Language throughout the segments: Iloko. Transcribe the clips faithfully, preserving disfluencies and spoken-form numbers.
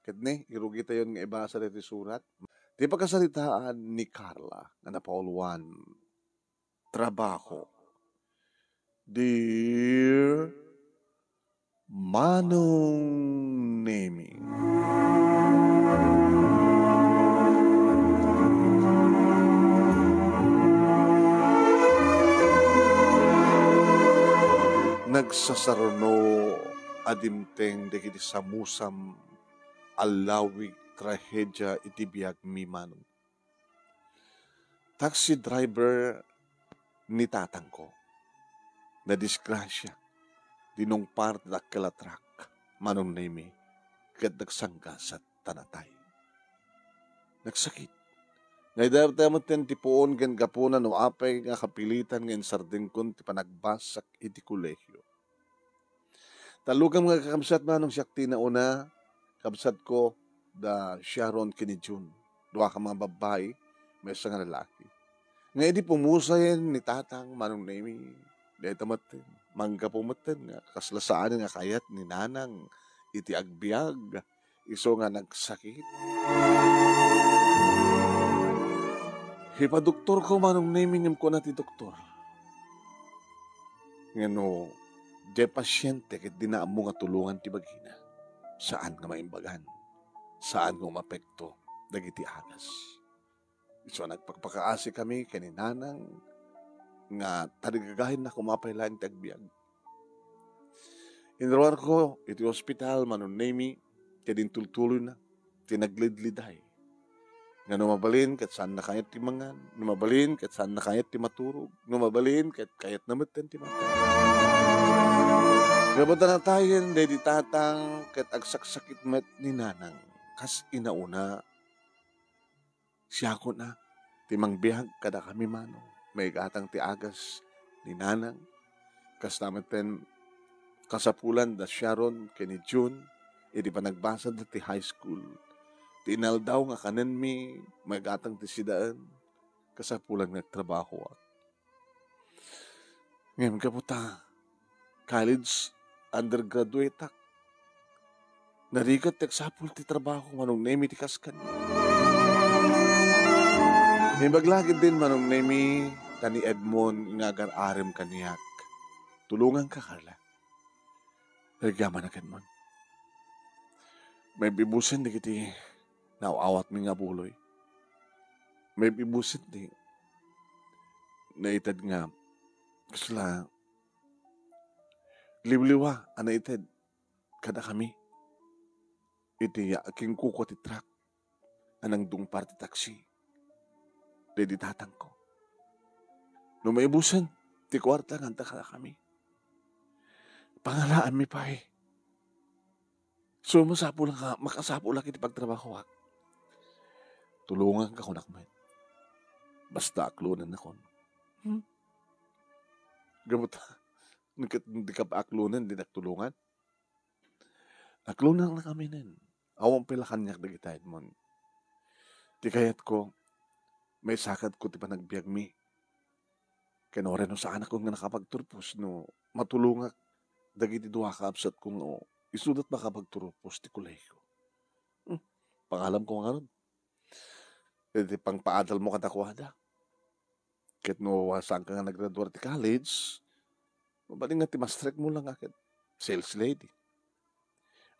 Ket ni, irugitayon nga ibasa daytoy surat. Ti pakasaritaan ni Carla nga napauluan, trabaho. Dear Manong Nemi. Nagsasaruno a dimteng dagiti samusam a lawig trahedia iti biagmi, Manong. Taxi driver ni tatangko. Nadisgrasya. Dinungpar ti dakkel a truck, Manong Nemi, ket nagsanggasat ta natay. Nagsakit. Nga ida ta metten ti puon ken gapuna no apay nga kapilitan nga insardengkon ti panagbasak iti kolehio. Tallo kami nga kakabsat, Manong, siak ti nauna, kabsatko da Sharon ken ni June. Dua ka mga babbai, maysa nga lalaki. Nga idi pumusayen ni Tatang, Manong Nemi, dayta metten, manggapu metten nga kasla saan nga kayat ni Nanang iti agbiag, isu nga nagsakit. Ipadoktorko, Manong Nemi, ngem kuna ti doktor nga no diay pasiente ket dina ammo nga tulongan ti bagina, saan nga maimbagan, saan nga umapekto dagiti agas. Isu a nagpakpakaasi kami ken ni Nanang nga tarigagayenna koma pay laeng ti agbiag. Inruarko iti ospital, Manong Nemi, ket intultuloyna ti naglidliday. Nga no mabalin, ket saanna kayat ti mangan. No mabalin, ket saanna kayat ti maturog. No mabalin, ket kayatna metten ti matay. Gapu ta natayen daydi Tatang, ket agsaksakit met ni Nanang. Kas inauna, siakon a ti mangbiag kadakami, Manong, maigatang ti agas ni Nanang. Kasta metten kasapulan da Sharon ken ni June iti panagbasada ti high school. Ti inaldaw nga kanenmi, maigatang ti sidaen, kasapulan nga agtrabahoak. Ngem gapu ta college undergraduate-ak, narigat ti agsapul ti trabaho, Manong Nemi, ti kas kaniak. Imbag la ketdin, Manong Nemi, ta ni Edmond nga agar-arem kaniak. Tulonganka, Carla. Nagyamanak, Edmond. Maibibusen dagiti naaw-awatmi nga abuloy. Maibibusen ti naited nga kasla liwliwa a naited kadakami iti akinkukua ti truck a nangdungpar ti taxi daydi tatangko. No maibusen ti kuarta nga adda kadakami, pangalaanmi pay. So, masapul nga, makasapulak iti pagtrabahoak. Tulonganka, kunak met. Basta aklonennakon. Hmm? Gapu ta, no ket dika pa aklonen, dinak tulongan. Aklonennakami nen. Awan pay la kaniak dagita, Edmond. Ti kayatko, maisakadko ti panagbiagmi. Ken uray no saanakon nga nakapagturpos, no matulongak dagiti dua a kabsatko nga isudat makapagturpos ti kolehio. Hmm, pangalamko ngarud. Iti pangpaadalmo kadakuada. Ket no saanka nga naggraduar ti college, mabalin nga ti mastrekmo la nga ket sales lady,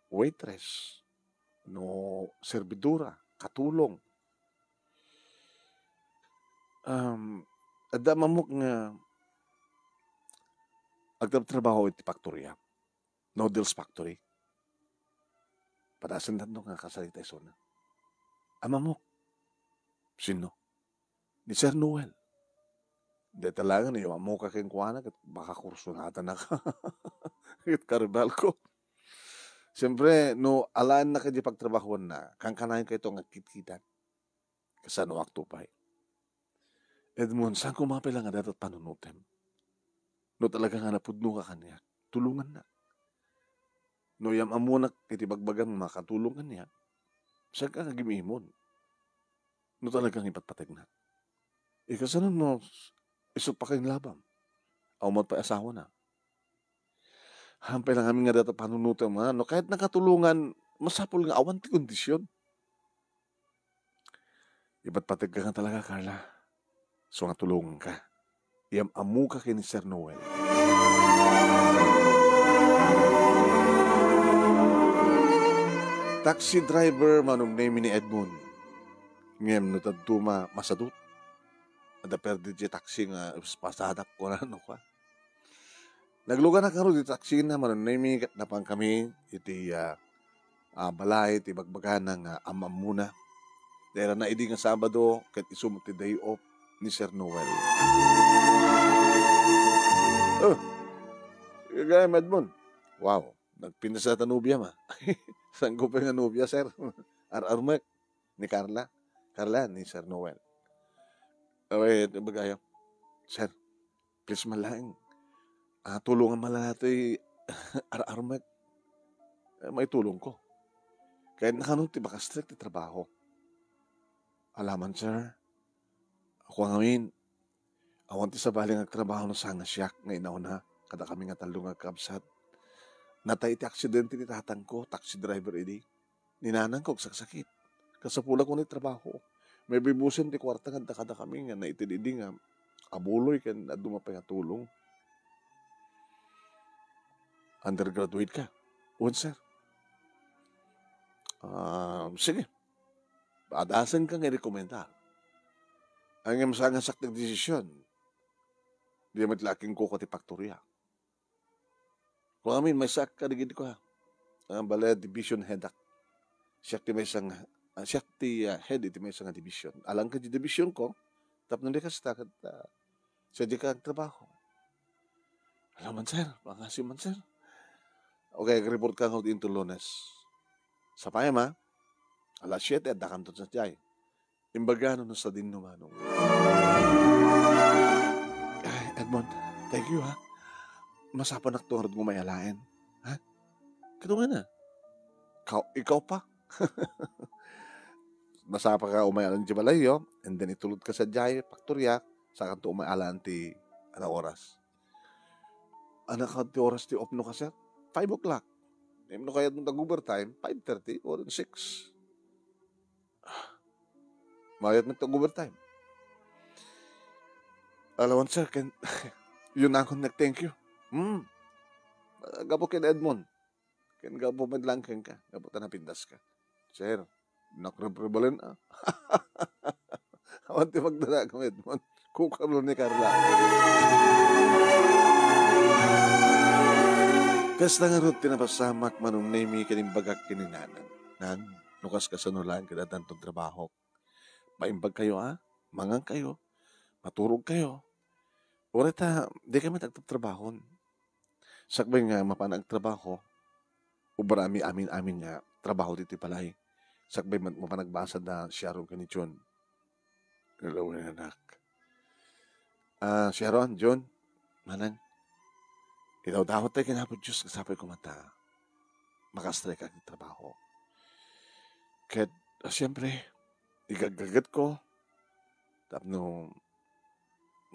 waitress, no servidora, katulong. Um, adda mammok nga agtrabaho iti faktoria, noodles factory. Padasen tanto nga kasarita isuna. Amamok. Sino? Ni Sir Noel. Dayta laeng, no ammoka kenkuana, ket makakursunada naka. Ket karibalko. Siyempre, no alaennak iti pagtrabahoanna, kankanayon kayto nga kitkitan. Kasano akto pay? Edmond, saan ko mapila nga dapat panunutem? No talaga nga napudno ka kaniak, tulongannak. No yam-ammonak iti bagbagam nga makatulong kaniak, saan ka nga gim-imon? No talaga nga ipatpategnak. Ikasano no isu pa ken labam? Awan met pay asawana. Hampay lang amin nga data panunutem, ha? No kayat nakatulongan, masapul nga awan ti kondisyon. Ipatpategka nga talaga, Carla. So nga tulonganka. Iyam-ammoka ken ni Sir Noel. Taxi driver, Manong Nemy, ni Edmond. Ngem no dadduma, masadut. Adda perdi ti taxi nga pasadak, kunana, no, kua. Nagluganak ngarud iti taksina, Manong Nemy, ket napangkami iti, ah, ah, balay ti bagbagana nga am-ammona. Dayta idi nga Sabado, ket isu met ti day off ni Sir Noel. Oh, gagayem, Edmond. Wow, nagpintas ta nobiam, ah. Sangko pay nga nobia, sir. Ar-armek ni Carla. Carla, ni Sir Noel. Awan, ibagayo. Sir, please man laeng. Ah, tulongan man la daytoy ar-armek. Eh, maitulongko. Kayatna kano ti makastrek ti trabaho. Alaman, sir. Ako ngamin, awan ti sabali nga agtrabaho no saan nga siak nga inauna kadakami nga tallo nga agkabsat. Natay iti aksidente ti tatangko, taxi driver idi. Ni nanangko agsaksakit. Kasapulak unay trabaho. Maybuybuysen ti kuarta nga adda kadakami nga naitedidi nga abuloy ken dadduma pay nga tulong. Undergraduate ka? Wen, sir. Ah, sige. Padasenka nga irekomendar. Ngem saan nga siak ti agdesisyon. Di met la kenkuko ti faktoria. Kua ngamin, maysaak kadagidi kua. Ah, bale, division headak. Siak ti maysa nga, ah, siak ti, ah, head iti maysa nga division. Alang ket ti divisionko, tapno di kasta ket, ah, sadiay ka agtrabaho. Ala man, sir. Pangasim man, sir. Okay, agreportka ngarud inton Lunes. Sapay, ma. Alas siete, addakanto sadiay. Imbagano no sadino, Manong. Ay, Edmond, thank you, ha. Masapulakto ngarud nga umay alaen. Ha? Kadungan na. Ikaw, ikaw pa. Masapulka umay alaen ti balayyo, and then itulodka sadiay, faktoria, sakanto umay alaen ti, ano, oras. Anak, ti oras ti off no ka, sir? Five o'clock. Ngem no kayatmo tag-overtime, five thirty or six. Mayat met ti overtime. Alawan, sir, ken yun nakon nag-thank you. Hmm. Gapu ken Edmond. Ken gapu met lang kenka. Gapu ta napintaska. Sir, nakribrebalen, ah. Awan ti magdala ken Edmond. Kukablo ni Carla. Kasta ngarud ti napasamak, Manong Nemy, ken imbagak ken ni Nanang. Nang, no kas kasano laeng ket addanton trabahok. Maimbag kayo, a? Mangan kayo. Maturog kayo. Uray ta, di kayo met agtrabtrabahon. Sakbay nga mapan agtrabaho, ubrami amin-amin nga trabaho ditoy balay. Sakbay met mapan agbasa da Sharon ken ni John. Hello, anak. Ah, Sharon, John, Manang, idawdawat tayo ken Apo Dios nga sapay koma ta makastrike ak iti trabaho. Ket, ah, siyempre, igaggaget ko tapno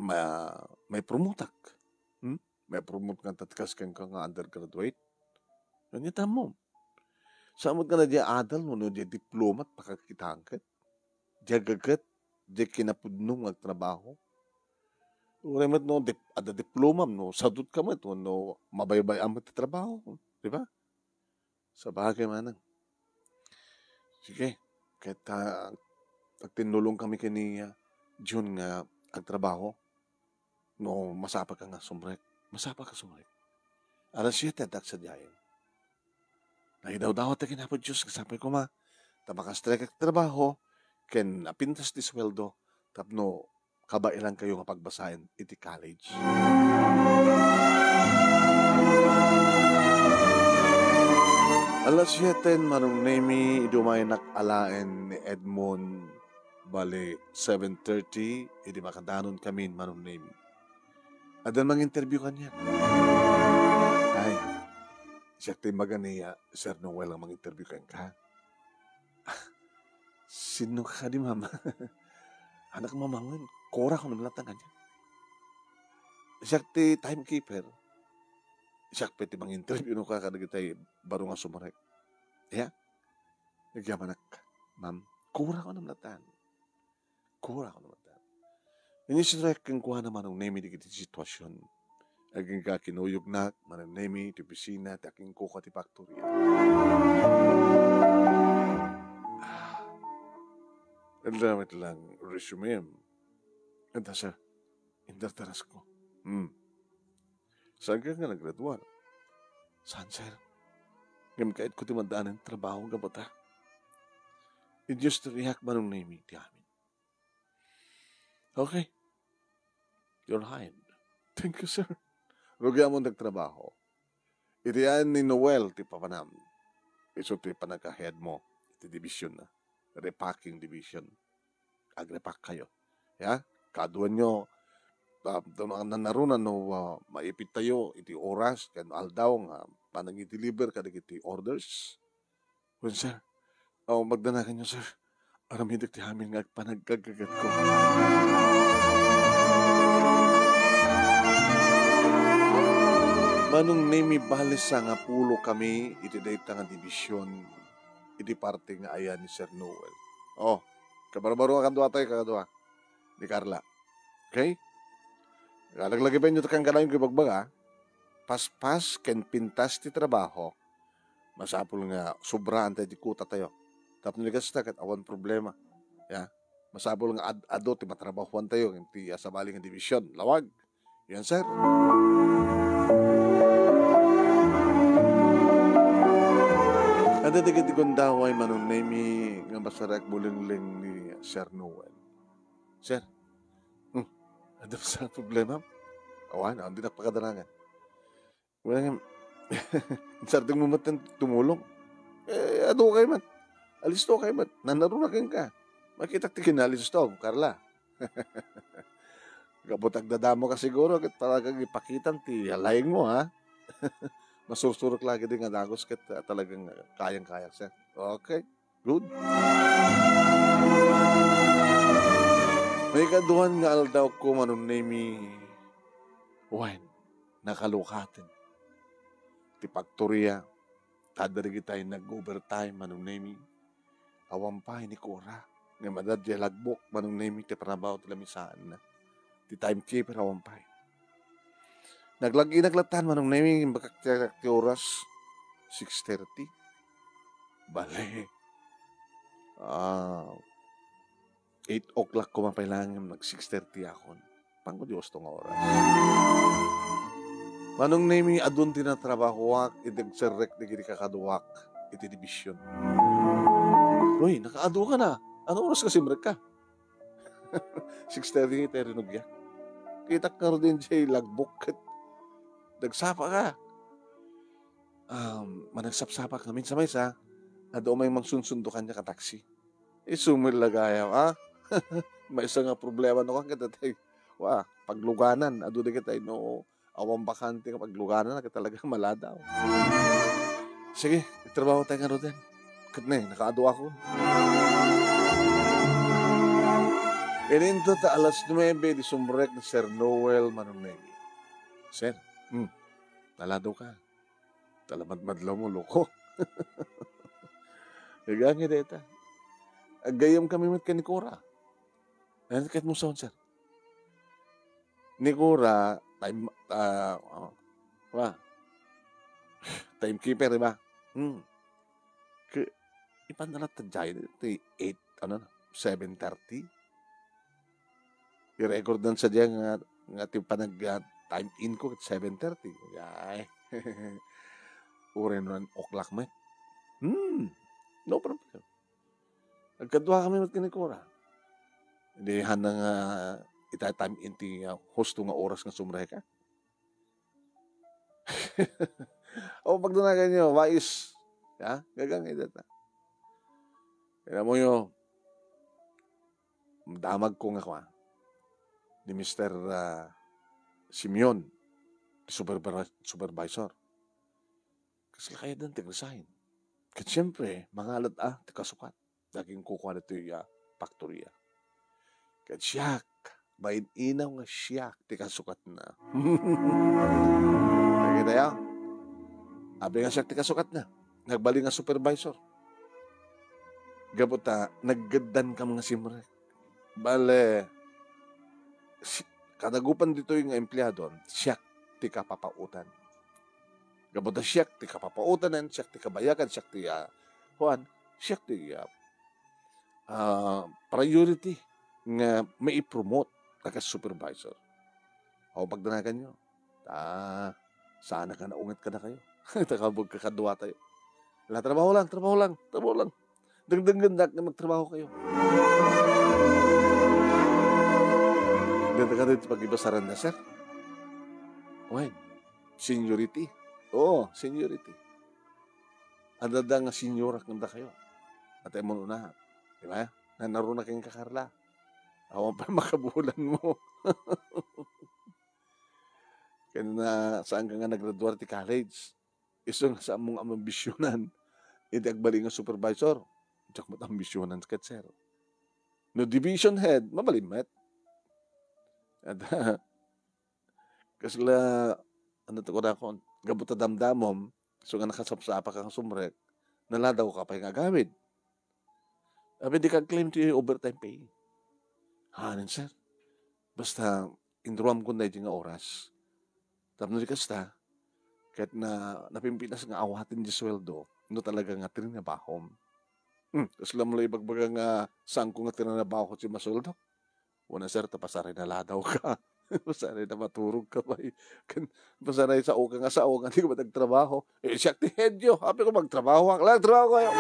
ma-, maipromotak. Hmm? Maipromote nga tatkas kenka nga undergraduate. Ania ta mo? Saan met nga na diay adal wenno diay diploma ti pakakitaen ket? Diay aggaget, diay kinapudno nga agtrabaho. Uray met no dip-, adda diplomam, no sadutka met, wenno mabaybay-am met ti trabaho, di ba? Sabagay, Manang. Sige, ket, ah, agtinnulong kami ken ni, ah, Jun nga agtrabaho. No masapaka nga sumrek, masapaka sumrek. Alas siete adda sadiayen. Naidawdawat ta ken Apo Dios nga sapay koma ta makastrike ak trabaho ken napintas ti sueldo tapno kabaelan kayo nga pagbasaen iti college. Alas siete, Manong Nemy, idi umaynak alaen ni Edmond, bale, seven thirty, idi makadanon kamin, Manong Nemy. Addan mang-interview kaniak. Ay, siak ti imbaga ni, ah, Sir Noel nga mang-interview kenka. Sino ka di, mama? Anak, mama, ngan, Cora, kuno lang tangan niya. Siak ti timekeeper. Siak pay ti mang-interview no ka kadagitay baro nga sumrek. Ya? Nagyamanak, ma'am. Kura ko naman latta. Kura ko naman latta. Inistoryak kenkuana, Manong Nemi, dagiti situasion. Agingga kinuyognak, Manong Nemi, ti opisina, ti akingkuka ti faktoria. Ah, adda met lang resume. Adda, sir. Indardaras ko. Hmm. Saan ka nga naggraduar? Saan, sir? Ngem kaet ko ti maddaanan trabaho gapu ta. Idios ti riak, Manong Nemi, ti amin. Okay. You're hired. Thank you, sir. Rugi amon nagtrabaho. Iti ayan ni Noel ti papanam. Isu ti panagka-head mo iti division na. Repacking division. Agrepack kayo. Ya? Kaduan nyo, ah, nanaruna no, ah, maipit tayo iti oras, ken aldaw nga panagideliver kadagiti orders. Wen, sir. Aw, magdanagan nyo, sir. Aramidek ti amin nga agpanagkagagatko. Manong Nemi, bali sangapulo kami iti dayta nga division iti parte nga ayan ni Sir Noel. Oh, kabarbaro nga kadua tayo, kakadua ni Carla. Okay? Laglagipenyo ti kankanayon ko ibagbaga, paspas ken pintas ti trabaho, masapul nga sobraan tayo ti kuta tayo. Tapno ni kasta ket awan problema. Ya. Masapul nga ad-, adu ti matrabahuan tayo iti sabali nga division. Lawag. Yan, sir. Adda dagiti gundaway, Manong Nemi, nga masarek bulengleng ni Sir Noel. Sir, hmm, adda sa problema? Awan, awan, di nakpakadarangan. Wala nga, insardeng mo met tumulong. Eh, adu kay man. Alisto kay man. Nanaruna kenka. Makitak ti kinalisto, Carla. Gapu ta agdadamo ka siguro, ket talagang ipakitam ti laing mo, ha? Masursurok lagi din nga dagos, ket, ah, talagang kayang-kaya, sir. Okay. Good. Maikaduan nga aldaw ko, Manong Nemi, wen, nakalukaten ti faktoria, ta adda dagitay nag-overtime, Manong Nemi. Awan pay ni Cora. Nga madad diay lagbok, Manong Nemi, ti trabaho ti lamisaanna. Ti timekeeper, awan pay. Naglag-inak lattan, Manong Nemi, imbagak ti, ti oras, six thirty. Bale. Ah, eight o'clock ko mapailangan, nag six thirty akon. Pango Dios to nga oras. Manong Nemi, adun ti natrabahoak, iti agserrek dagiti kakaduak, iti division. Uy, nakaadu ka na. Ano oras ka simrek ka? Six thirty ti rinugyak. Kitak nga rudin jay lagbok ket nagsapa ka. Um, managsapsapak ngamin sa maysa, adu may mangsunsundo kanya ka taxi. Isu met la gayam, a? Maysa nga problema no, kan kita tay, wa, pagluganan, adu dagitay no, awan bakante nga pagluganan, ket talaga maladaw. Sige, itrabaho tayo nga rudin. Ket ne, nakaadu ako. Ininto ta alas nuebe, di sumrek ni Sir Noel Manong Nemi. Sir, hmm, naladaw ka. Talamadmadlaw mo, loko. Nagangay dayta. Aggayam kami met ken ni Cora. Ano ket mo sound, sir? Ni Cora, time, ah, ah, wa. Timekeeper, di ba? Hmm. Ke, ipan na lang ta jay, ti eight, ano na, seven thirty. I-record dan sa diyan nga, nga ti panag, ah, time in ko ket seven thirty. Ay. Uray no one o'clock met. Hmm. No problem. Agkadua kami met ken ni Cora. Di han nga ita time in ti, ah, husto nga oras nga sumrek ka. O, pagdanagan nyo, wais. Ha? Gagang ida ta. Kaya mo yo, damag ko nga kwa. Ni Mister, ah, Simeon, ti supervi-, supervisor. Kasla kaya dan ti resign. Ket siyempre, mangalat a ti kasukat. Daging kukua ditoy, ah, faktoria. Ket siak, main-inaw nga siak ti kasukatna. Nakita ya? Abi nga siak ti kasukatna. Nagbalin nga supervisor. Gapu ta, naggaddan kam nga simrek. Bale, si-, kadagupan ditoy nga empleadon, siak ti kapapaotan. Gapu ta siak ti kapapaotanan, siak ti kabayagan, siak ti, ah, kuan, siak ti, ah, ah, priority nga maipromote a kas supervisor. Aw, pagdanaganyo. Ta, saan a nga naunget kadakayo. Ta kabag kakadua tayo. Ala, trabaho lang, trabaho lang, trabaho lang. Dengdenggendak nga magtrabaho kayo. Dengdeng ka dito pag-ibasaran na, sir. Wen, seniority. Oo, seniority. Adda nga senior kanda kayo. At ay mo na. Di ba? Nanaro na kayong kakarla. Awan pa makabulan mo. Kaya na, saan ka nga naggraduar ti college? Isu nga saan mo nga ambisyonan. Iti agbali nga supervisor. Diak met ambisyonan ket, sir. No division head, mabalin met. At, kasla, ano to, kunakon, gapu ta damdamom, so nga nakasapsapa ka nga sumrek, naladaw ka pay nga agawid. Abi, di ka claim ti overtime pay. Hanen, sir. Basta, inruamko na iti nga oras. Tapno di kasta, ket na, napimpitas nga awaten di sueldo, no talaga nga trinabahom. Hmm, kasla mo la ibagbaga nga saanko nga trinabaho ti masueldo? Wen, sir, ta pasaray naladaw ka. Pasaray na maturog ka pay. Ken pasaray sao ka nga sao nga di ka nagtrabaho. Eh, siak ti headyo. Apay ko magtrabaho, ak lang trabaho kayo.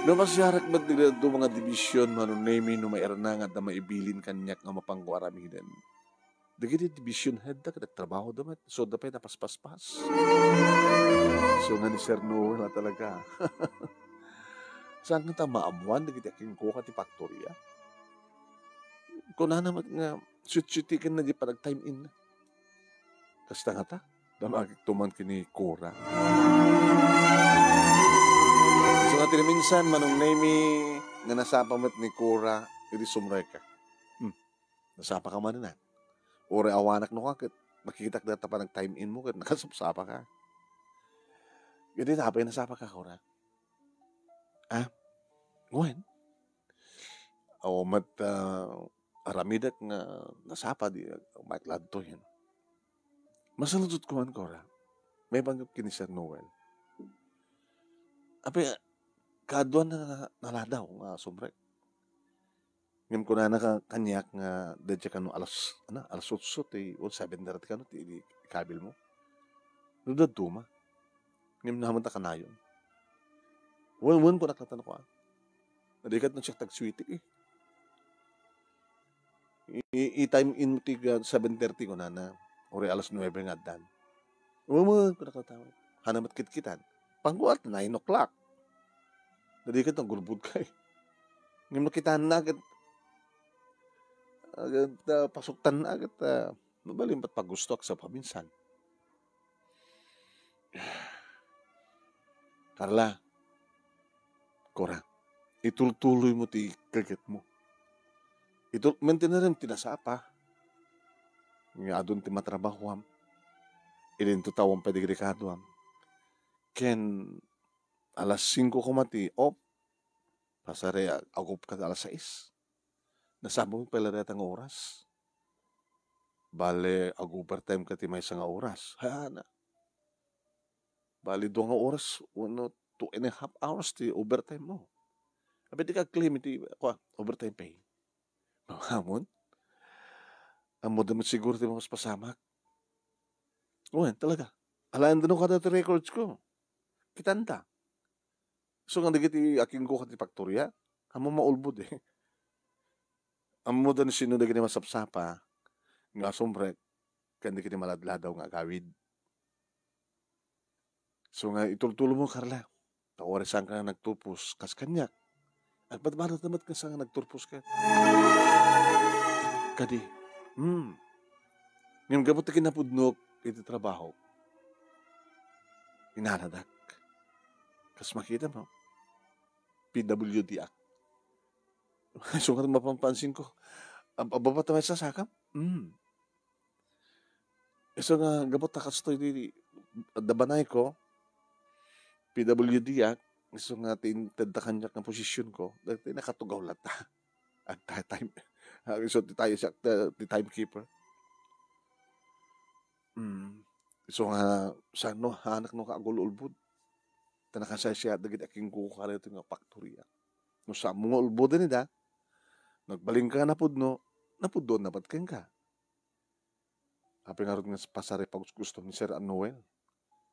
No masiarek met dagiti adu nga division, Manong Nemy, no mairna nga adda maibilin kaniak nga mapanko aramiden. Dagiti division head da, ket nagtrabaho da met. So, da pay napaspaspas. So, nga ni Sir Noel na talaga. Saan nga ta maammuan dagiti akinkuka ti faktoria? Kunana met nga, sut-sutiken na di panag-time in na. Kasta nga ta, damagik tuman kini Cora. So, nga ti minsan, Manong Nemy, nga nasapa met ni Cora, idi sumrek ka. Hmm. Nasapa ka man, nak. Uray awanak no ka, ket makitak data pa nag-time in mo, ket nakasapsapa ka. Iti tapay nasapa ka, Cora. Ah? Wen? Aw, met, ah, aramidek nga nasapa di, ah, Mike Lantoy, yan. Masalutot ko man, Cora. May banggap kini Sir Noel. Apay, kaduan na, na, naladaw nga sumrek. Ngem kunana ka, kaniak nga, dadya kano alas, ano, alas otso ti, o seven thirty kano ti ikabil mo. No dadduma. Ngem naman ta kanayon. Wen, wen, kunak na tanok, ah. Nadikat na siya tagsuitik, eh. I, i, i-time in mo ti, ah, seven thirty kunana. Uri alas nuebe nga addan. Wen, wen, kunak na tanok. Hanamat kitkitan. Pangguat, nine o'clock. Nadikat na gulbud kay. Ngem nakitaan na ket, ket, ah, pasuktan na ket, ah, mabalin pat pagusto ak sa paminsan. Carla, Cora, itultuloy mo ti keketmo. Itul-, maintindiam ti nasapa. Nga adun ti matrabahoam. Idinto tawen pay dagiti kaduam. Ken alas singko koma ti off, pasari ag-, agup ka alas sais. Nasapa mo pay la dayta nga oras. Bale, ag-overtime ka ti maysa nga oras. Haana. Bale, dua nga oras, wenno two and a half hours ti overtime mo. Apay di ka claim iti, kua, overtime pay. Mamamon? Ammo da met siguro ti mapaspasamak. Wen, talaga. Alaen da no kada ti records ko. Kitanta. So, nga dagiti akinkuka ti faktoria, ammo maulbod, eh. Ammo da no sino dagiti masapsapa nga sumrek ken dagiti maladladaw nga agawid. So, nga itultulo mo, Carla. Ta uray saan ka nga nagturpos, kas kaniak. Agpadpadot na met ken saan nga nagturpos ket. Kadi, hmm. Ngem gapu ti kinapudnok iti trabaho, inanadak. Kas makita mo, P W D ak. So, nga mapanpansin ko, ab-, ababa ta may sasakam? Hmm. Isu nga gapu ta kastoy di, di, adda banayko, P W D ak, isu nga ti intedda kaniak nga position ko, dagiti nakatugaw latta. Agta-, time, isu ti tayo siak, ti, ti timekeeper. Mm. Isu nga, saan no, haanak no ka agul-ulbod. Ta nakasaysayaat dagiti akingkuko kadaytoy nga faktoria. No saan mo nga ulboden ida, nagbalinka nga napudno, napudnoenna met kenka. Apay ngarud nga pasaray pagusgusto ni Sir Noel?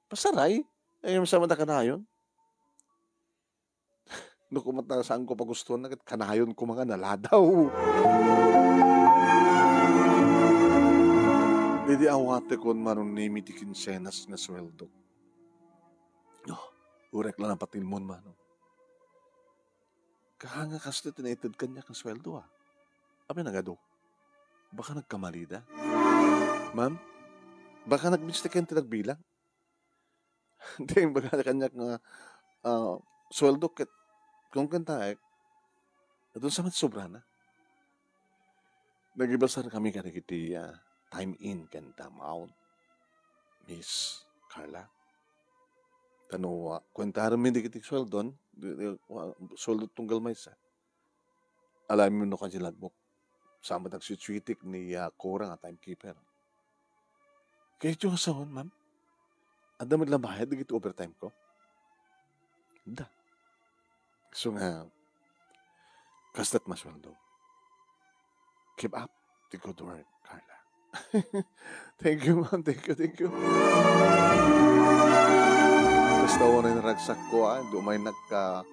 Pasaray? Ay, sa mata kanayon? No, koma ta saanko pagustuhan, ket kanayon koma nga naladaw. Idi awatekon, Manong Nemi, ti kinsenas nga sueldo. Oh, urek la napatilmon, Manong. Kaha nga kastoy ti naited kaniak nga sueldo, a. Apay nagadu? Baka nagkamalida? Ma'am, baka nagmistaken ti nagbilang? Ti imbaga kaniak nga, ah, sueldo ket kun kentaek, adun sa met sobrana. Nagibasan kami kadagiti, ah, time in ken time out, Miss Carla. Ta no, ah, kuentarenmi dagiti sueldon, di, di, wa-, sueldo tunggal maysa. Alam mo no kadi lagbok. Sa met agsitsuitik ni, ah, Cora nga timekeeper. Kayatyo nga sawen, ma'am? Adda met la bayad dagiti overtime ko? Adda. So nga, kastat masueldo. Keep up the good work, Carla. Thank you, ma'am. Thank you, thank you. Kasta unay naragsak ko, ah, dumay nagka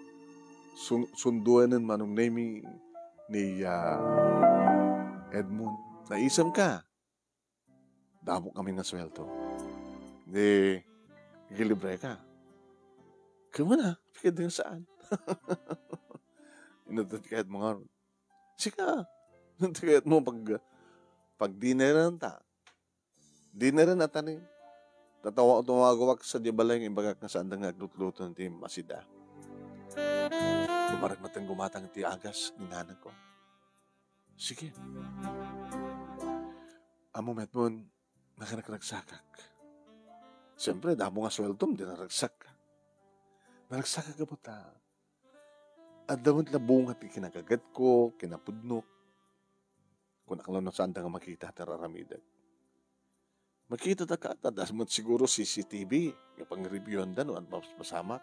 sun-, sunduanen Manong Nemi ni, ah, Edmond. Naisem ka? Damo kami nga sueldo. Di, gilibre ka. Kaya mo na, pikir din saan. Inutot ka mo nga. Sika, inutot ka mo pag, pag dinner ta. Dinner na tani. Tatawa, tumawagawak sa di balay nga imbagak nga saan da nga aglutluto ti masida. Kumarag matang gumatang ti agas ni nanang ko. Sige. Amo met mon, nakaragsakak. Siyempre, damo nga sueldom, di naragsak. Naragsakak ka ta. Adda met la bunga ti kinakagat ko, kinapudnok. Kun aklo no saan da nga makita ti raramidek. Makita da ka, adda met siguro C C T V, nga pang-reviewan da no, ano, pasamak.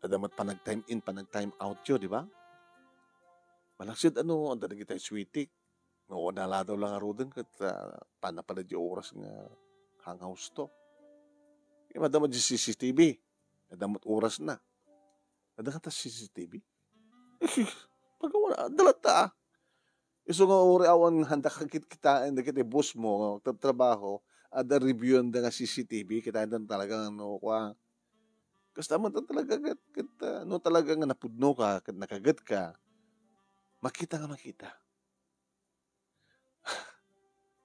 Adda met panag-time in, panag-time out yo, di ba? Malaksid ano, adda dagiti sweetik. Nga naladaw lang aruden ket, ah, panapanad di oras nga hanghouse to. Nga madama di C C T V. Adda met oras na. Adda kanta C C T V? Pagawala, adda latta, ah. Isu nga uri awan handa kakit-kitaen dagiti boss mo, nga agtatrabaho, adda review da nga C C T V, kitaen da talaga nga no, kua. Kasta man ta talaga ket, ket, ah, no talaga nga napudno ka, ket nakagat ka, makita nga makita.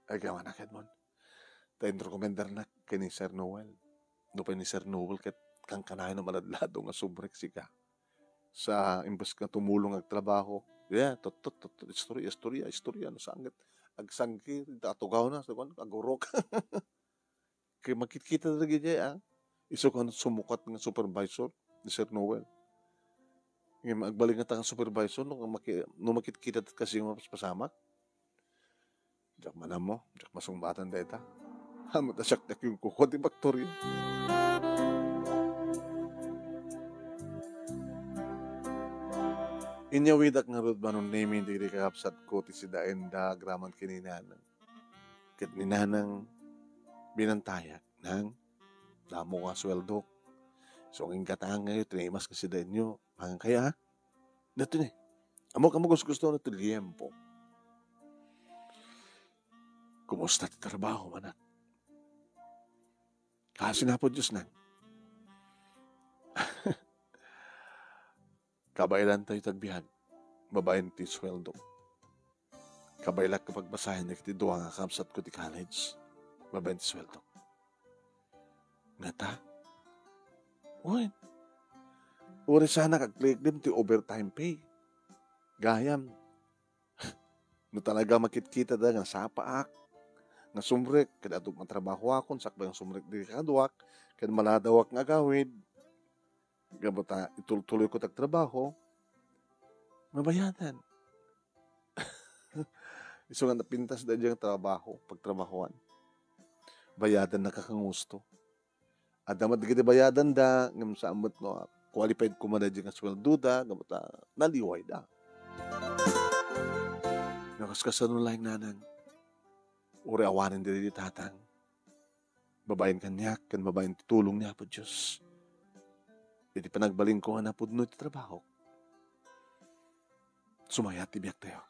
Ay, gawa na, Edmond. Ta inrekomendarnak ken ni Sir Noel. Nupay ni Sir Noel ket kankanayon a maladlado nga subrek sika. Sa imbes nga tumulong agtrabaho, yeah, tot, tot, tot, tot, istorya, istorya, istorya, no sangit. Agsangkir, ita atugaw na, sa kuan, agurok. Kay makitkita dagiti, ah, isu kan sumukat nga supervisor ni Sir Noel. Ngem agbalin nga ta nga supervisor, no, maki-, no makitkita kasi nga pasamak. Diak manammo, diak masungbatan dayta. Amo ta siak ti agkukua ti faktoria. Inyawidak ngarud, Manong Nemi, dagiti kakabsatko ti sidaenda agraman ken ni nanang. Ket ni nanang binantayak, "Nang, damo nga sueldok. So, ngem gatangkayo, tinimas nga sidaenyo. Mangan kayo, ha? Dito ni. Amo ka magusto-gusto na ti liempo. Kumusta ti trabaho, anak?" "Kaasi na po, Diyos, Nang." Kabaelan tayo tagbiag, babaen ti sueldo. Kabaelak nga pagbasahen dagiti dua nga kabsatko ti college, babaen ti sueldo. Ngata? Wen, uri sana agliklim ti overtime pay. Gayam, no talaga makitkita da nga sapaak, nga sumrek, ket adu nga trabahoakon, sakbay nga sumrek dagiti kakaduak, ken maladawak nga agawid, gapu ta itultuloyko ti agtrabaho, mabayadan. Isu nga napintas daydiay nga trabaho, pagtrabahoan. Bayadannaka kangustom. Adda met dagiti bayadanda, ngem saan met nga qualified koma daydiay nga sueldoda, gapu ta naliwayda. No, kaskasano laeng, nanang, uray awanen daydi tatang, babaen kaniak ken babaen ti tulong ni Apo Dios. Iti panagbalinko nga napudno ti trabahok, sumayat ti biagtayo.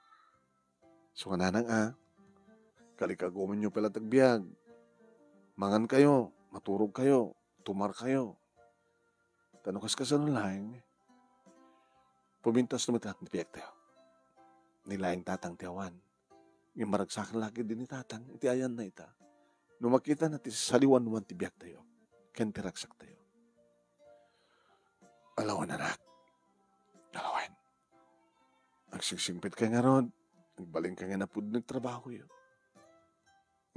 Isu nga, nanang a, kalikagumenyo pay latta ti agbiag. Mangankayo, maturogkayo, tumarkayo. Ta no kaskasano laeng, pumintas no met ti biagtayo. Ni laeng tatang ti awan. Ngem maragsakan la ketdi ni tatang iti ayanna ita. No makitana ti saliwanwan ti biagtayo ken ti ragsaktayo. Alawen, anak. Alawen. Agsigsingpetkay ngarud, agbalinka nga napudno ti trabahoyo.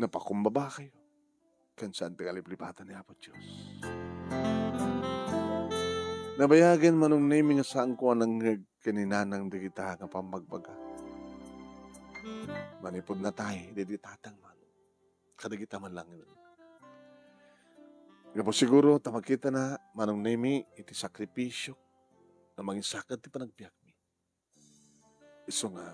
Napakumbabakayo ken saan ti kaliplipatan ni Apo Dios. Nabayagen, Manong Nemy, nga saanko a nangngeg ken ni nanang dagita nga pammagbaga. Manipud natay daydi tatang, Manong, kadagita man lang. Gapu siguro ta makitana, Manong Nemy, iti sakripisio nga mangisakit ti panagbiagmi. Isu nga,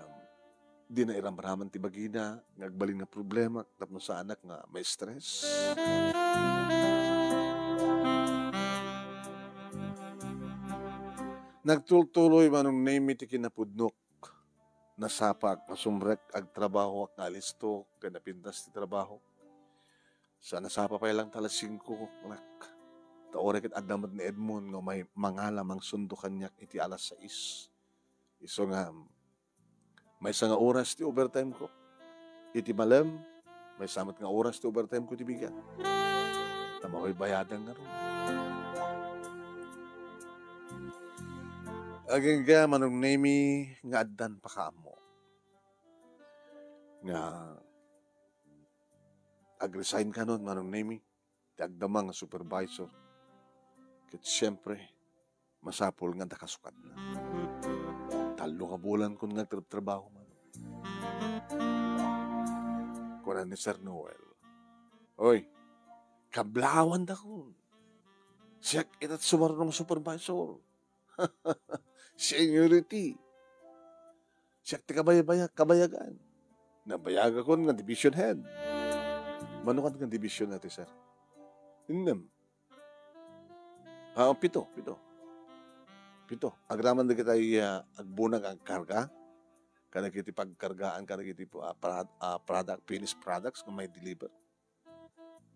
dina iramraman ti bagina nga agbalin nga problema tapno saanak nga ma-stress. Nagtultuloy, Manong Nemy, ti kinapudnok. Nasapaak nga sumrek, agtrabahoak nga alisto ken napintas ti trabaho. Sa nasapa pay lang ta alas singko, nak. Ta uray ket adda met ni Edmond nga may mangala mangsundo kaniak iti alas sais. Isu nga, maysa nga oras ti overtime ko iti malem, maysa met nga oras ti overtime ko iti bigat. Ta mabaybayadan ngarud. Agingga, Manong Nemy, nga addan pakaammo nga ag-resign kanon, Manong Nemy, ti agdama nga supervisor. Ket siempre, masapul nga adda kasukatna. Tallo nga bulan kon nga agtrabtrabaho, Manong. Kuna ni Sir Noel, "Oy, kablawandakon. Siak ita ti sumarno nga supervisor." Seniority. Siak ti kabayabaya-, kabayagan. Nabayagakon nga division head. Mano kadi nga division head, sir? Innem. Ah, pito, pito. Pito. Agraman dagiti, ah, agbunag agkarga. Kadagiti pagkargaan, kadagiti, ah, prod-, ah, product, finished products nga may deliver.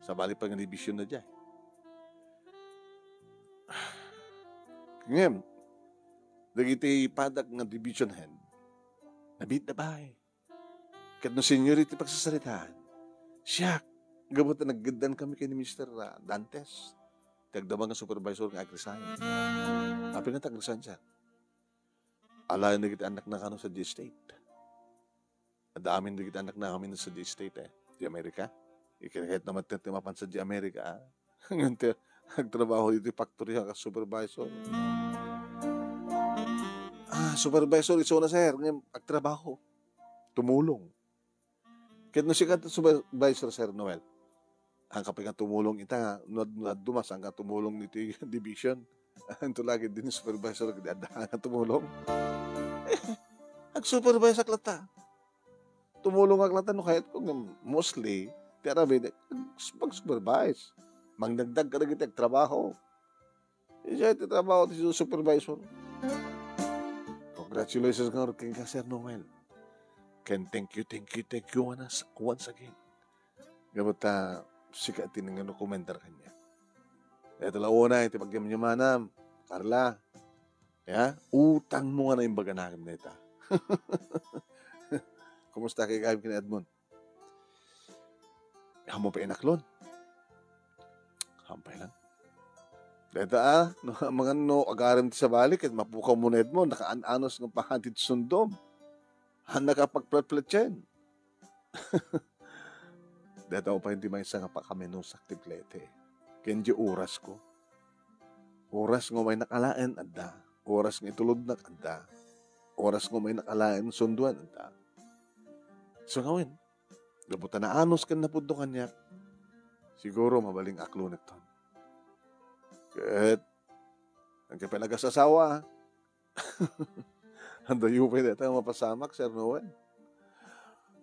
Sabali pa nga division na diay. Ngem, dagiti padak nga division head, nabiit na bay. Ket no seniority pagsasaritaan, siak, gapu ta naggeddang kami ken ni Mister, ah, Dantes, ti agdama nga supervisor nga ag-resign. Apay nga ta ag-resign, sir? Alaen dagiti annakna kano sadiay state. Adda amin dagiti annakna amin sadiay state, eh, di Amerika. Ikinakayat na met ti mapan sadiay Amerika, ah. Ngem ti agtrabaho iti factory a kas supervisor. Ah, supervisor, isuna, sir, ngem agtrabaho. Tumulong. Ket no sika ti supervisor, Sir Noel, saan ka pay nga tumulong ita, no ad-, no adu, saan ka tumulong iti division? Anto lagi din supervisor, di adda nga tumulong? Ag-supervise ak latta. Tumulong ak latta no kayatko, nga mostly, ti aramid, pag-supervise. Mangdagdag kadagiti agtrabaho. Isu ti trabaho ti supervisor. Congratulations nga kenka, Sir Noel. Ken thank you, thank you, thank you once, once again. Gapu ta sika ti nangrekomendar kaniak. Dayta la unay ti pagyamyamanam, Carla. Ya, utangmo nga naimbag a nakem dayta. Kumusta kay kayem ken Edmond? Ammo pay inaklon. Hampay lang. Dayta, ah, no, amangan no agarem ti sabali, ket mapukawmo ni Edmond, nakaan-anos nga pahatid sundom. Han nakapagplatplatien. Dayta pay ti maysa nga pakaminusak ti plete. Ken di orasko. Oras nga umaynak alaen, adda. Oras nga itulodnak, adda. Oras nga umaynak alaen, sundoan, adda. So, ngamin, gapu ta naanus ken napudno kaniak, siguro mabalin nga aklonekton. Ket, agka pay agas-asawa, adayo pay dayta nga mapasamak, Sir Noel.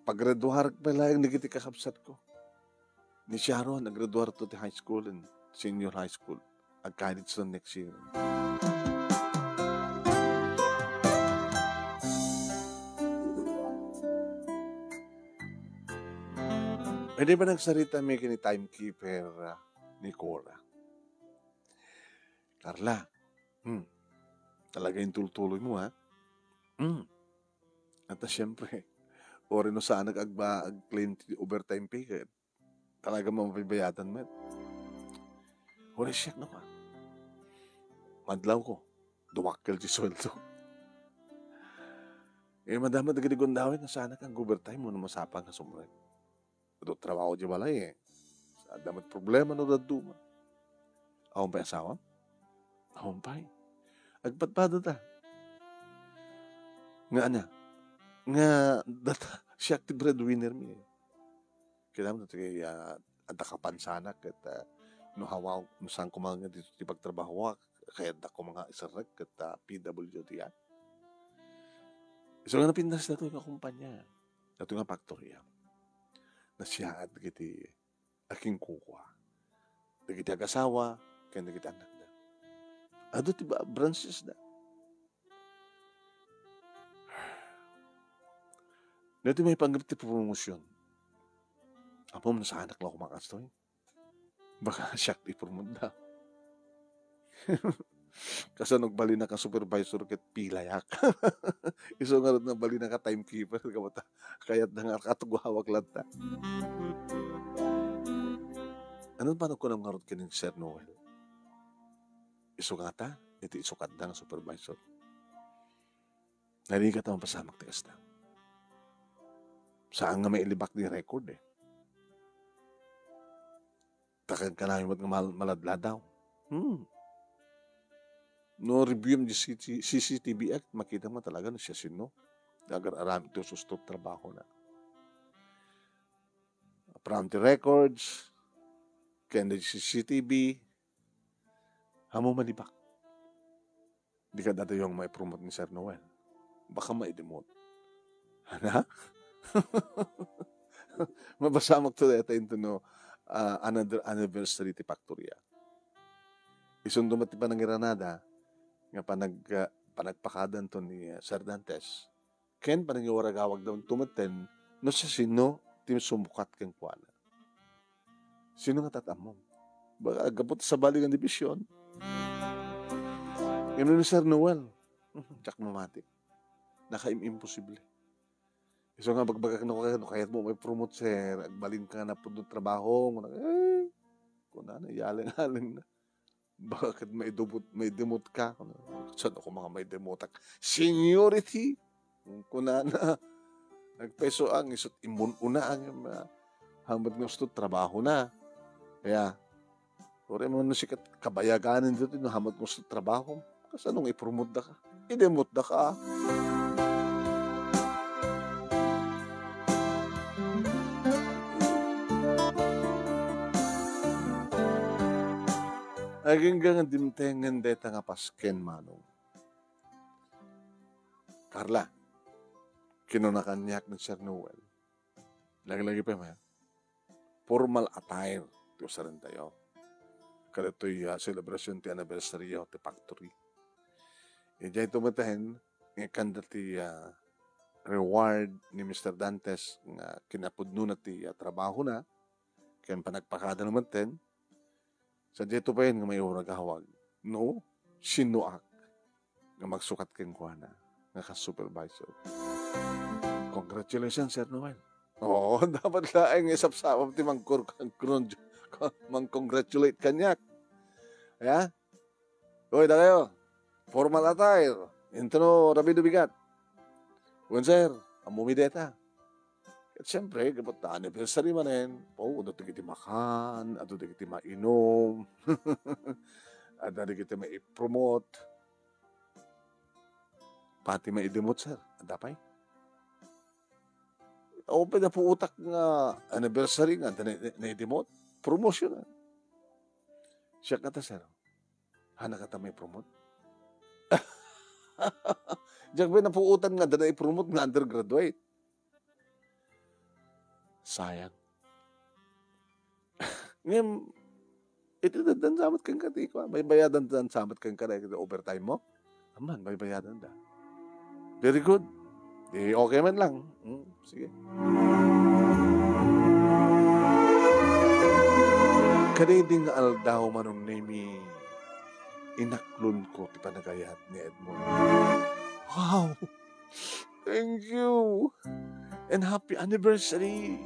Paggraduar pay laeng dagiti kakabsatko. Ni Sharon, naggraduar to ti high school and senior high school. Ag-college to next year. Pwede ba nagsarita mi kini timekeeper, ah, ni Cora? Carla, hmm, talaga intultuloy mo, ha? Hmm. At, ah, siyempre, ori no saan nag-, agba-, ag-claim ti overtime pay, ket talaga mabaybayadan met. Uri siak no ka. Madlawko, dumakkel ti sueldo. Eh, madama dagiti gundaway nga saan nag-overtime no masapang nga sumrek. Adu trabaho di balay, eh. Adda met problema no dadduma. Awan pay asawam? Awan pay. Agpadpada ta. Nga ania? Nga data, siak ti breadwinner mi, eh. Kailangan ti, ah, adda kapansanak ket, ah, no hawa, no saan koma nga dito ti pagtrabahoak, kayatda koma nga iserrek ket, ah, P W D yan. So, nga napintas datoy nga kumpanya, datoy nga faktorya. Nasiaat dagiti akinkukua. Dagiti agasawa, ken dagiti annakda. Adu ti ba-, branches da. Dati may panggap ti promotion. Apo, nasaanak lang kumakastoy. Baka siak ti promote da. Kasano agbalinak a supervisor ket pilayak. Isu ngarud nga balinak a timekeeper, kabata, kayatda nga katugawak latta. Ano pa nagkunam ngarud ken ni Sir Noel? Isu ngata, iti isukatda nga supervisor. Narigat a mapasamak ti kasta. Saan nga mailibak di record, eh. Takagkanayon met nga mal-, maladladaw. Hmm. No review di C T, C C T V Act, makita mo talaga no siasino. Agar-aramid to susto trabaho na. From the records, ken the C C T V, amo malibak. Di ka dadayo nga maipromote ni Sir Noel. Baka maidimot. Ana? Mabasamak to dayta into no, ah, another anniversary ti Factoria. Isunto met ti panangiranada nga panag-, ah, panagpakadanto ni, ah, Sir Dantes. Ken panangiwaragawagda unto metten no siasino ti sumukat kenkuana. Sino nga tat-ammom? Baka gapu ta sabali nga division. Ngem ni Sir Noel, diak mamati. Nakaim-imposible. Isu nga bagbagak no kayat, no kayat mo may promote, sir, agbalin ka nga pudno trabaho. Kuna, eh, kuna na, yaling-aling na. Bakit maidumot, maidumot ka? Saan ako mga maidumotak? Seniority? Kunana, nagpeso ang isut imun-una ang, ah, hamat nga gusto trabaho na. Kaya, uri mo no sikat kabayaganan dito, no hamat nga gusto trabaho. Kasanong ipromote da ka? Idemot da ka. Agingga nga dimtengen deta nga pasken, Manong. Carla, kinuna kaniak ni Sir Noel. Lagi-lagi pa, ma. Formal attire ti usaren tayo. Kadatoy, ah, celebration ti anniversary ti factory. Idiay tumatahen, nga kanda ti, ah, reward ni Mister Dantes nga kinapudnona ti, ah, trabaho na, ken panagpakada naman ten, sa diay to payen nga may uragawag. No, sinoak nga magsukat kenkuana nga kas supervisor. Congratulations, Sir Noel. Oo, dapat laeng isapsapam ti mangkur-, mangkur-, mangcongratulate kaniak. Ya? Oy, dakayo. Formal attire. Intono rabido bigat. Wen, sir, ammom mi deta. Ket siyempre, gapu ta anniversary manen, o, adu dagiti makan, adu dagiti mainum, adda dagiti maipromote. Pati maidimot, sir, adda pay. O, pwede puutak nga anniversary nga, adda na-, na-, naidimot. Promotion, ah. Siak kata, sir. Hana kata maipromote? Diak pay napuotan nga adda naipromote nga undergraduate. Sayang. Ngem, iti dandan samet kenka ti kua, baybayadan dan samet kenka dagiti overtime mo? Amman, baybayadan da. Very good. Di okay man lang. Hmm, sige. Kadaydi nga aldaw, Manong Nemi, inaklonko ti panagayat ni Edmond. Wow! Thank you! And happy anniversary!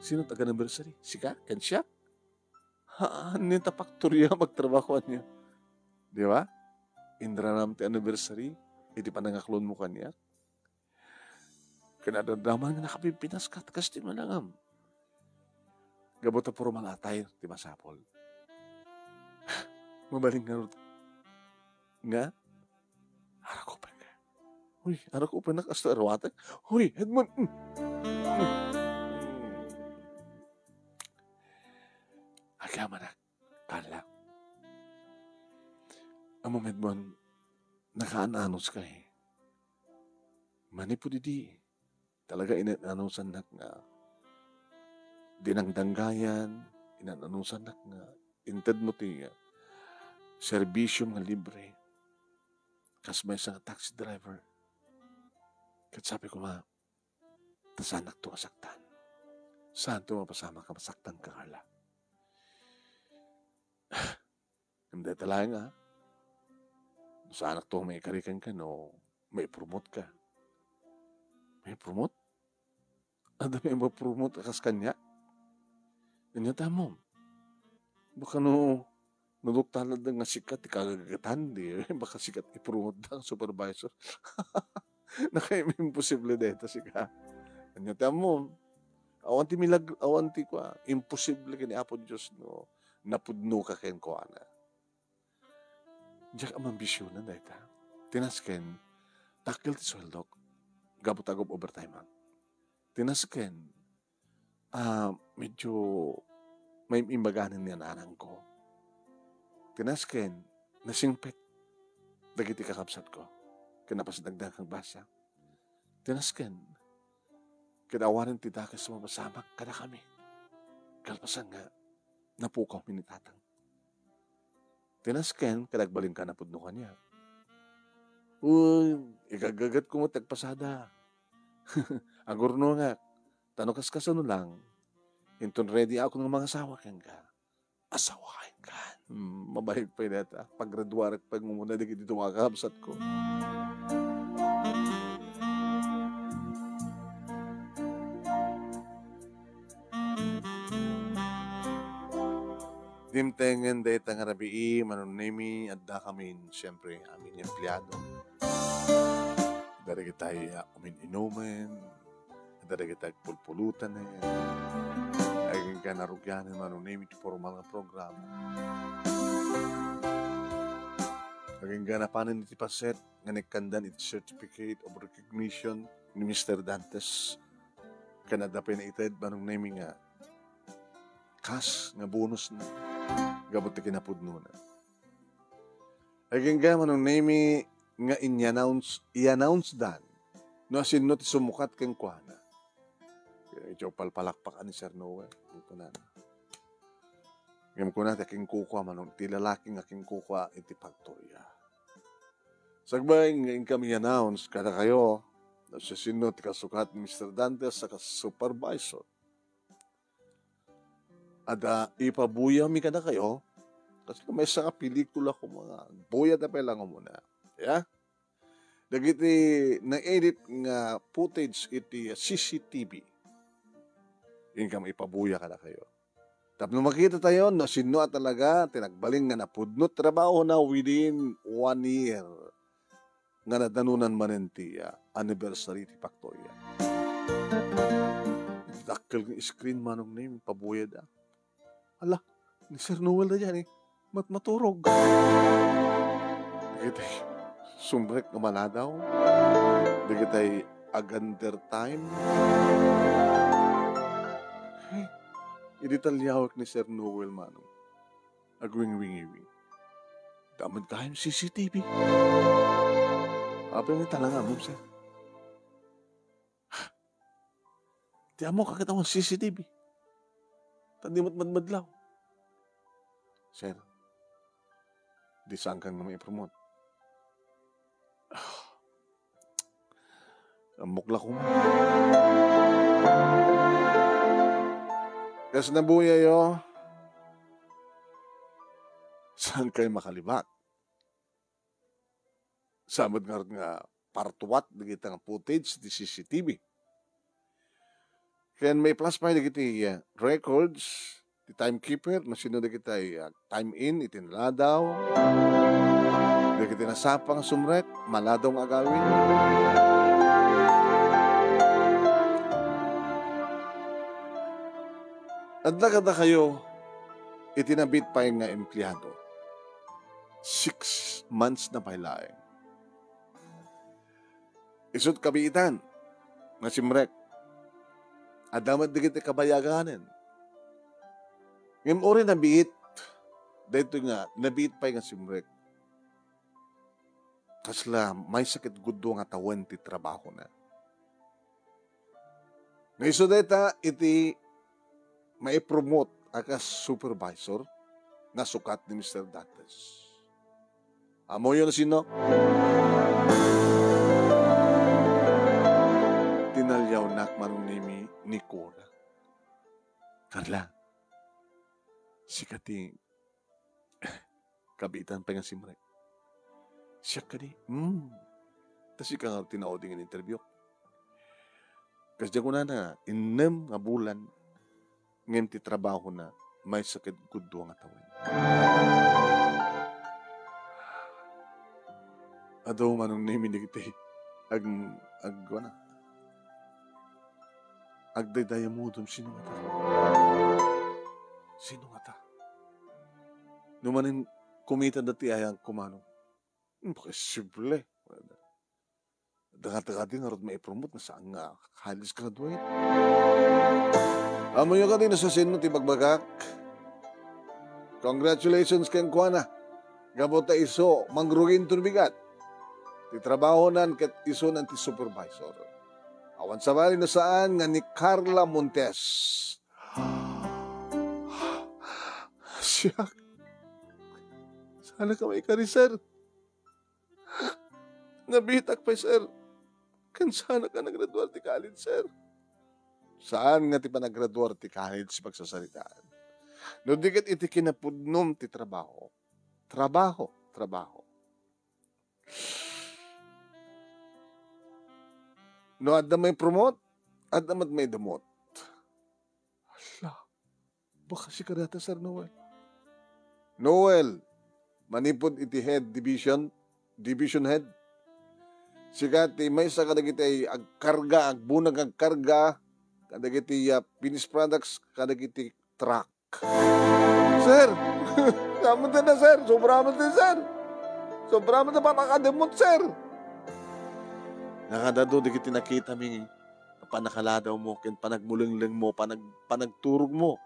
Sino taga-anniversary? Sika? Ken siak? Haan ni ta faktoria magtrabaho ania. Di ba? Inranam ti anniversary, iti panangaklonmo kaniak. Kinadadaman nga nakapipinaskat, kas ti malangam. Gapu ta puro mal-attire ti masapul. Mabalin ngarud nga, arakupenka. Uy, arakupenka, kasto aruatek. Uy, Edmond. Mm. Mm. Agyamanak, Carla. Ammom, Edmond, nakaan-anuska, eh. Manipud idi, talaga inan-anusannak nga dinangdanggayan, inan-anusannak nga intedmo ti, ah, serbisyom nga libre. Kas maysa nga taxi driver. Ket sabi ko nga, ta saannakto a saktan. Saanto mapasamak a masaktanka, Carla. Ngem dayta laeng, ah. No saannakto maikari kenka no maipromote ka. Maipromote? Adda maipromote a kas kaniak? Ania ti ammom? Baka no, naduktalan da nga sika ti kagagatan, di, baka sika ti ipromote da nga supervisor. Nakaimposible dayta sika. Ania ti ammom? Awan ti milag-, awan ti kua, imposible ken ni Apo Dios no napudnoka kenkuana. Diak ambisionan dayta. Ti nasken, dakkel ti sueldok. Gapu ta ag-overtime-ak. Ti nasken, ah, medyo maim-imbaganen ni ananangko. Ti nasken, nasingpet dagiti kakabsatko. Ken napasdagdagak agbasa. Ti nasken, ket awanen ti dakes a mapasamak kadakami. Kalpasan nga, napukawmi ni Tatang. Ti nasken, ket agbalinka napudno kaniak. Uy, igagagatko met ti agpasada. Agurnongak, ta no kaskasano lang, inton ready ako nga mangasawa kenka, asawaenka. Hmm, mabain pay dayta. Paggraduarek pay nga umuna dagiti dua a kakabsatko. Dimtengen dayta nga rabii, Manong Nemi, addakamin, siyempre, amin nga empleyado. Adda dagitay, ah, umin-inumen, adda dagitay agpulpulutanen. Agingga narugianen, Manong Nemi, ti formal nga programa. Agingga napanen iti paset nga naikkandan iti certificate of recognition ni Mister Dantes. Ken adda pay naited, Manong Nemi, nga kas nga bonus na gapu ti kinapudnona. Agingga, Manong Nemi, nga inya-announce, i-announce dan no asino ti sumukat kenkuana. Medyo palpalakpak ni Sir Noel. Kunana. Ngem kuna ti kinkukua, Manong, ti lalaki nga kinkukua iti faktoria. Sakbay nga inkami i-announce kadakayo, no siasino ti kasukat ni Mister Dantes a kas supervisor. Adda ipabuyami kadakayo, kasla maysa nga pelikula ko mga buya ta pay lang umuna. Ya? Dagiti na-edit nga footage iti C C T V. Inkam ipabuya kadakayo. Tapno makita tayo no sino a talaga ti nagbalin nga napudno ti trabahona within one year nga nadanunan manen ti, ah, anniversary ti Paktoria. Dakkel nga screen, Manong Nemi, pabuyad, ah. Ala, ni Sir Noel dayta ni. Mat-, maturog. Dagiti sumrek nga maladaw. Dagiti agender time. Ay, idi taliawek ni Sir Noel, Manong, agwingwingiwing. Damag kayo C C T V. Apay nga talaga mo, sir? Ti ammo, kakita mo C C T V. Ta di met madmadlaw. Sir, di saan kan nga maipromote? Ammok la koma. Kas nabuyayo, saan kayo makalibak? Sa met ngarud nga partuat dagita nga footage ti C C T V. Ken mai-flash pay dagiti, ah, records ti timekeeper, no sino dagiti, ah, time in iti naladaw, dagiti nasapa nga sumrek, maladaw nga agawid. Adda kadakayo iti nabiit pay nga empleado. Six months na pay laeng. Isut' kabiitan nga simrek. Adda met dagiti kabayaganen. Ngem uray nabiit, daytoy nga nabiit pay nga simrek, kasla maysa ket gudua nga tawen ti trabahona. Nga isu dayta iti maipromote a kas supervisor nga sukat ni Mister Dantes. Ammoyo no sino? Tinaliawnak, Manong Nemi, ni Cora. Carla, sika ti kabiitan pay nga simrek. Siak kadi? Hmm. Ta sika nga tinauding in-interview. Kas diay kunana, innem nga bulan, ngem ti trabahona, maysa ket gudua nga tawen. Adu, Manong Nemi, dagiti ag-, ag-, kuana, agdaydayamudom, sino ngata? Sino ngata? No manen kumita dati ayag kumano. Imposible. Dangata kadi ngarud maipromote nga saan nga college graduate. Ammoyo kadi no sasino ti bagbagak? Congratulations kenkuana. Gapu ta isu, mangruginton bigat. Ti trabahonan ket isunan ti supervisor. Awan sabali no saan nga ni Carla Montes. Siak. Saan ka maikari, sir? Nabitak pay, sir. Ken saan ka naggraduar ti college, sir? Saan nga ti panaggraduar ti college ti pagsasaritaan? No di ket iti kinapudnom ti trabaho. Trabaho, trabaho. No adda maipromote, adda met maidamot. Hala, baka sika dayta, Sir Noel. Noel, manipud iti head division, division head, sika ti maysa kadagiti agkarga, agbunag agkarga kadagiti, ah, finished products kadagiti truck. Sir, saan met na, sir? Sobra met na, sir. Sobra met na panakadamot, sir. Nakadadu dagiti nakitami nga panakaladaw mo ken panagmulengleng mo, panag-, panagturog mo.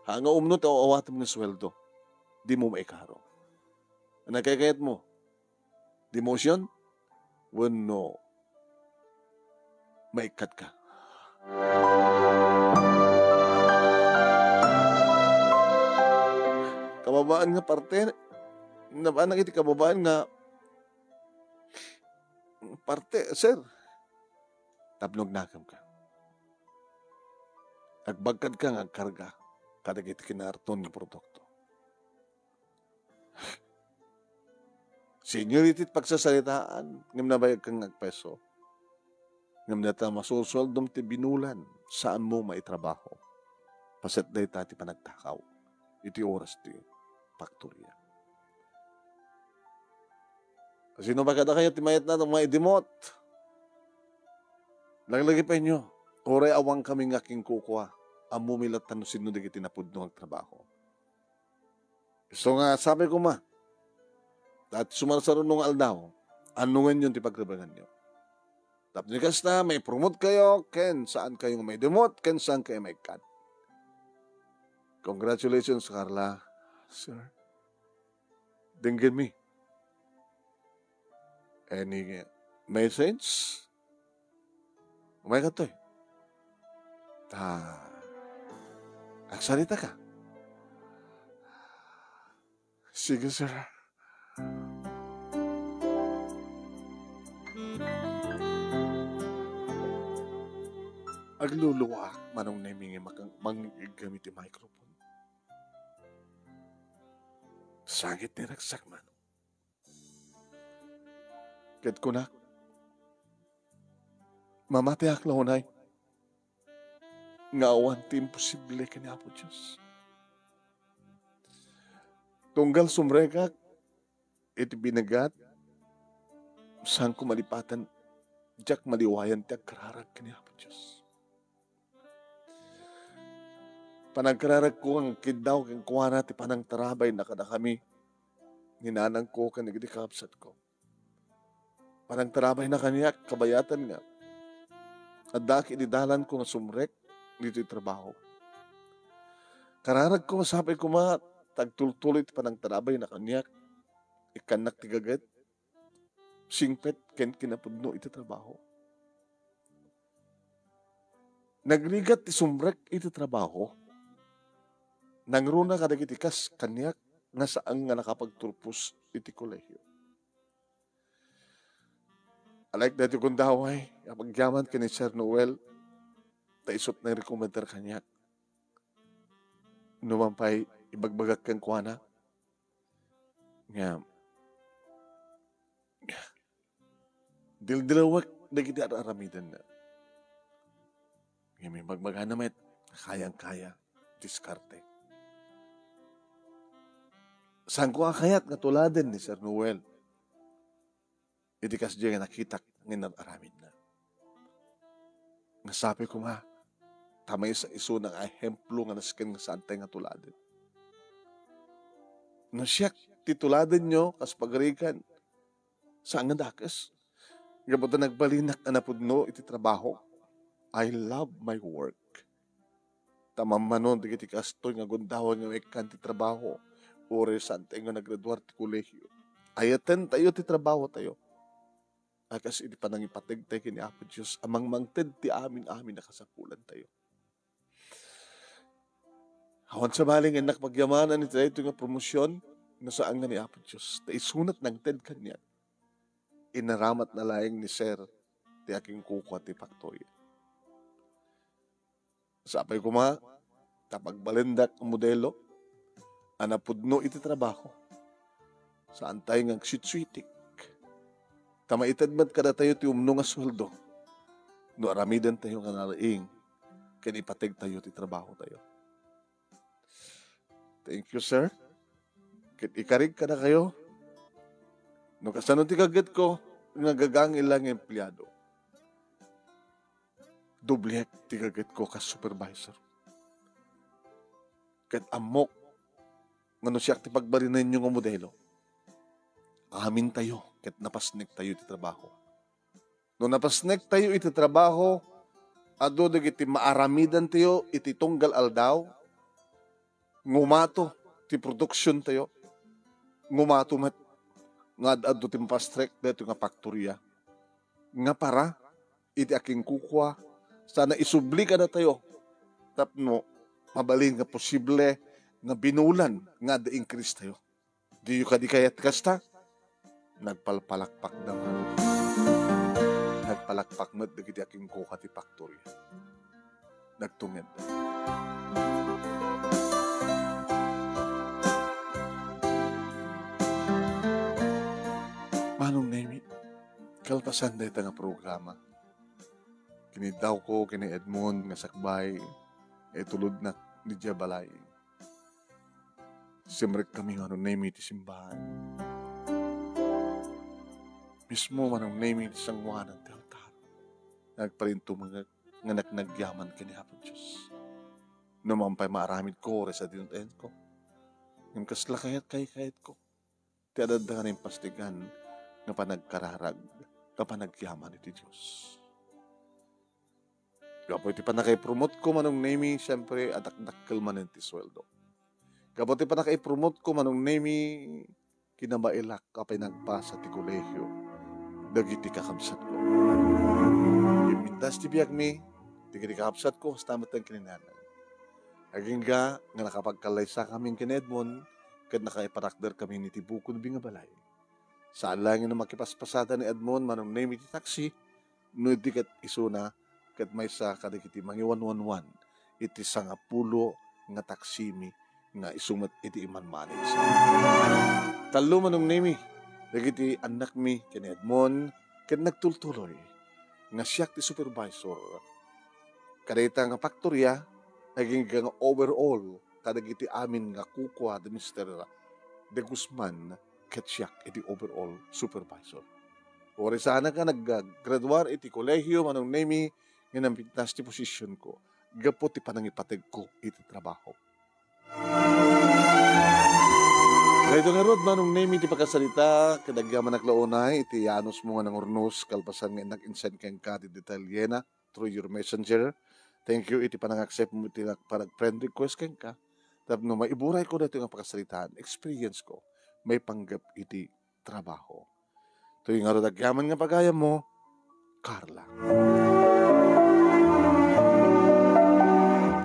Ha, nga umno ti aw-awatem nga sueldo, di mo maikaro. Nakaykayaat mo? Demotion? Wenno maikkat ka? Kababaan nga parte, nabana iti kababaan nga parte, sir. Tapno agnakemka. Agbagkadka nga agkarga kadagiti kinaarton nga produkto. Seniority ti pagsasaritaan, ngem nabayagka nga agpeso. Ngem dayta masusueldom ti binulan, saanmo maitrabaho. Paset dayta ti panagtakaw iti oras ti faktoria. Sino ba kadakayo ti mayat na maidimot? Laglagipenyo, uray awankami nga akinkukua, ammom latta no sinno dagiti napudno nga agtrabaho. Isu nga sapay koma, ta ti sumarsaruno nga aldaw, anongenyon ti pagrebenganyo. Tapno kasta, maipromotkayo, ken saankayo nga maidumot, ken saankayo maikkan. Congratulations, Carla. Sir, denggenmi. Any message? Umay kadtoy. Ta, agsarita ka. Sige, sir. Agluluwaak, Manong Nemi, nga makang-, mangig-igam iti microphone. Sangit ni ragsak, Manong. Ket kunak, mamatiak la unay nga awan ti imposible ken ni Apo Dios. Tunggal sumrekak iti binegat, saanko malipatan, diak maliwayan ti agkararag ken ni Apo Dios. Panagkararagko nga agkiddaw kenkuana ti panangtarabayna kadakami, ni nanangko ken dagiti kakabsatko. Panangtarabayna kaniak, kabayatan nga addaak idi dalanko nga sumrek ditoy trabaho. Kararagko nga sapay koma ta agtultuloy ti panangtarabayna kaniak, ikkannak ti gaget, singpet ken kinapudno iti trabaho. Nagrigat ti sumrek iti trabaho. Nangruna kadagiti kas kaniak nga saan nga nakapagturpos iti kolehio. Alek daytoy gundaway, apagyaman ken ni Sir Noel, ta isut' nangrekomendar kaniak. Numan pay, ibagbagak kenkuana nga, dildilawek dagiti ar-aramidenna. Ngem ibagbagana met, kayang-kaya, diskarte. Saanko a kayat nga tuladen ni Sir Noel iti kasdiay nga nakitak nga inar-aramidna. Nga sapay koma, ta maysa isuna nga ehemplo nga nasken nga saantay nga tuladen. No siak ti tuladenyo, kas pagarigan, saan nga dakes. Gapu ta nagbalinak a napudno iti trabaho. I love my work. Ta mammanon dagiti kastoy nga gundaway nga maikkan ti trabaho, uray saantayo nga naggraduar ti kolehio. Ayatentayo ti trabahotayo a kas iti panangipategtayo ken ni Apo Dios a mangmangted ti amin-amin a kasapulantayo. Awan sabali nga innak pagyamanan iti daytoy nga promosion no saan nga ni Apo Dios. Ta isunat nangted kaniak. Inaramatna laeng ni Sir ti akinkukua ti faktorya. Sapay koma, ta pagbalindak a modelo a napudno iti trabaho. Saantayo nga agsitsuitik. Ta maited met kadatayo ti umno nga sueldo no aramidentayo nga nalaing ken ipategtayo ti trabahotayo. Thank you, sir. Ket ikarik kadakayo, no kasano ti gagetko nga gagangilla nga empleado. Dobliek ti gagetko kas supervisor. Ket ammok nga no siak ti pagbalinenyo nga modelo, amintayo ket napasnektayo iti trabaho. No napasnektayo iti trabaho, adu dagiti maaramidantayo iti tunggal aldaw, ngumato ti produksiontayo, ngumato met nga ad-adu ti mapastrek daytoy nga faktoria. Nga para iti akinkukua, sana isubli kadatayo tapno mabalin nga posible nga binulan nga adda increase tayo. Diyo kadi kayat kasta? Nagpalpalakpakda man. Nagpalakpak met dagiti akinkukua ti faktorya. Nagtunged. Manong Nemi, kalpasan dayta nga programa, kiniddawko ken ni Edmond nga sakbay nga itulodnak idiay balay. Simrek kami nga Manong Nemi ti simbahan. Mismo nga Manong Nemi ti sangoanan ti altar. nga agparintumengek nga naknagyaman ken ni Apo Dios. No man pay maaramidko, oray sa dinut-enko, ngem kasla kayat, kay kayatko ti adda nga naimpastigan nga panagkararag, nga panagyaman iti Dios. Gapu iti pannakaipromotko, Manong Nemi, siempre, adakdakkel manen ti sueldo. Gapu iti pannakaipromotko, Manong Nemi, kinabaelak a pinagpasa ti kolehio dagiti kakabsatko. Impintas ti biagmi dagiti kakabsatko, kasta met ken ni nanang. Agingga nga nakapagkallaysakami ken Edmond, ket nakaiparakderkami iti bukod nga balay. Saan laeng nga makipaspasada ni Edmond, Manong Nemi, ti taksi, no di ket isuna ket maysa kadagiti mangiwanwanwan iti sangapulo nga taksimi nga isu met iti imanmanage. Tallo, Manong Nemi, dagiti annakmi ken ni Edmond ket nagtultuloy nga siak ti supervisor kadayta nga faktoria, agingga nga overall kadagiti amin nga kukua da Mister De Guzman ket siak iti overall supervisor. Uray saanak nga naggraduar iti kolehio, Manong Nemi, nga nampintas ti positionko gapu ti panangipategko iti trabaho. Daytoy ngarud, Manong Nemi, ti pakasarita, ket agyamanak la unay iti yaanusmo nga nangurnos, kalpasan nga innak insend kenka ti detalyena through your messenger. Thank you iti panang-accept mo iti nak-, panag-friend request kenka. Tapno maiburayko daytoy nga pakasaritaan, experience ko, maipanggep iti trabaho. Toy ngarud agyaman nga pagayammo, Carla.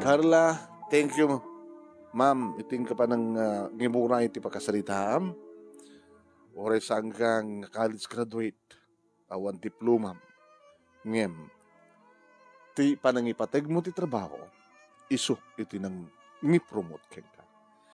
Carla, thank you, ma'am, iti inka panang, ah, ngiburay iti pakasaritaam. Uray saanka nga college graduate, awan diplomam. Ngem, ti panangipategmo ti trabaho, isu iti nang-, nangipromote kenka.